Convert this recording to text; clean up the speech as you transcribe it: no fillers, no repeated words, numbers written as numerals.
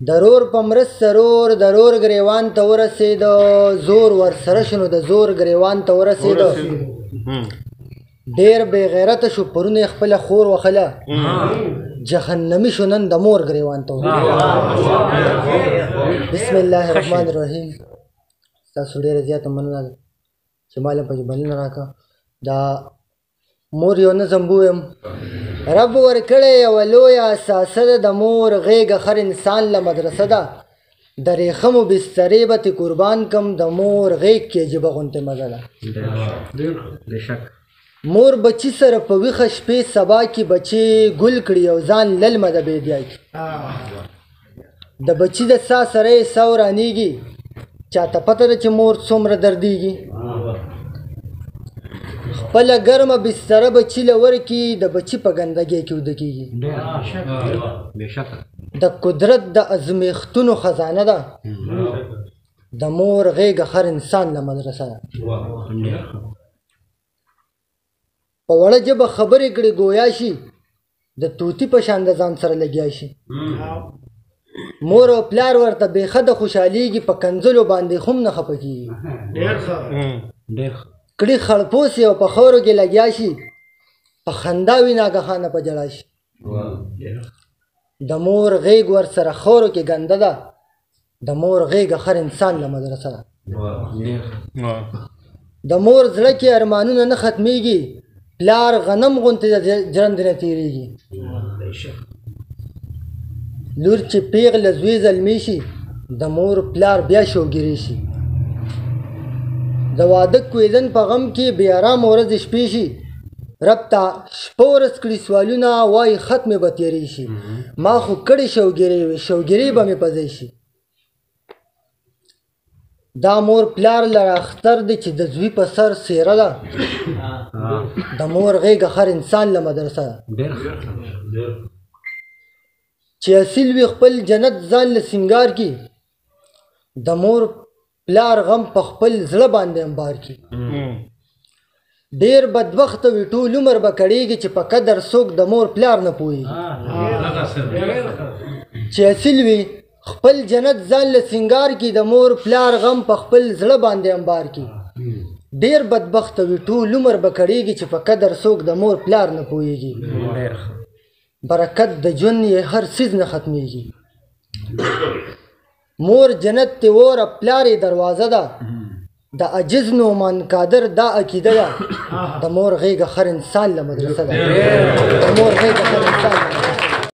درور په مرسته رور د رور ګریوان ته ورسېده، زور ورسره شو نو د زور ګریوان ته ورسېده. ډېر بې غیرته شو، پرون یې خپله خور وخله، جهنمي شو نن د مور ګریوان ته ورسېده. بسم الله الرحمن الرحیم. ستاسو ډېره زیاته مننه ده چې ما له پکې بلنه راکړه. دا مور یو نظم بویم. رب ورکړی یوه لویه اثاثه ده، د مور غېږه هر انسان له مدرسه ده. د ریښمو بسترې به ترې قربان کم، د مور غېږ کې عجیبه غوندې مزه ده. مور بچي سره په ویښه شپې سبا کې بچي ګل کړي او ځان للمه د بېدیا کې. د بچي د سا سره یې سا ورانېږي، چاته پته ده چې مور څومره دردېږي. خپله ګرمه بستره بچي له ورکي، د بچي په ګندګۍ کې ویده کېږي. د قدرت د ازمېښتونو خزانه ده، د مور غېږه هر انسان له مدرسه ده. په وړه ژبه خبرې کړي ګویا شي، د طوطي په شان د ځان سره لګیا شي. مور او پلار ورته بېخده خوشحالېږي، په کنځلو باندې هم نه خفه کېږي. کړي خړپوسې او په خاورو کې لګیا شي، په خندا وي ناګهانه په ژړا شي. د مور غېږ ورسره خاورو کې ګنده ده، د مور غېږه هر انسان له مدرسه ده. د مور زړه کې ارمانونه نه ختمېږي، پلار غنم غوندې د ژرندې نه تېرېږي. لور چې پېغله زوی زلمی شي، د مور پلار بیا شوګیرې شي. د واده کویدن په غم کې بې ارامه ورځې شپې شي، رب ته شپه ورځ کړي سوالونه، وایي ختمې به تېرې شي. ما خو کړې شوګیرې وې، شوګیرې به مې په ځای شي. دا مور پلار لره اختر دی چې د زوی په سر څېره ده، د مور غېږه هر انسان له مدرسه ده. چې اصیل وي خپل جنت ځان له سینګار کي، د مور پلار غم په خپل زړه باندې انبار کي. ډېر بدبخته وي ټول عمر به کړېږي، چې په قدر څوک د مور پلار نه پوهېږي. چې اصیل وي خپل جنت ځان له سینګار کي، د مور پلار غم په خپل زړه باندې انبار کي. ډېر بدبخته وي ټول عمر به کړېږي، چې په قدر څوک د مور پلار نه پوهېږي. برکت د ژوند یې هر څیز نه ختمېږي. مور جنت ته وره پلار یې دروازه ده، د عاجز نعمان قادر دا عقیده ده. د مور غېږه هر انسان له مدرسه ده، د مور غېږه هر انسان له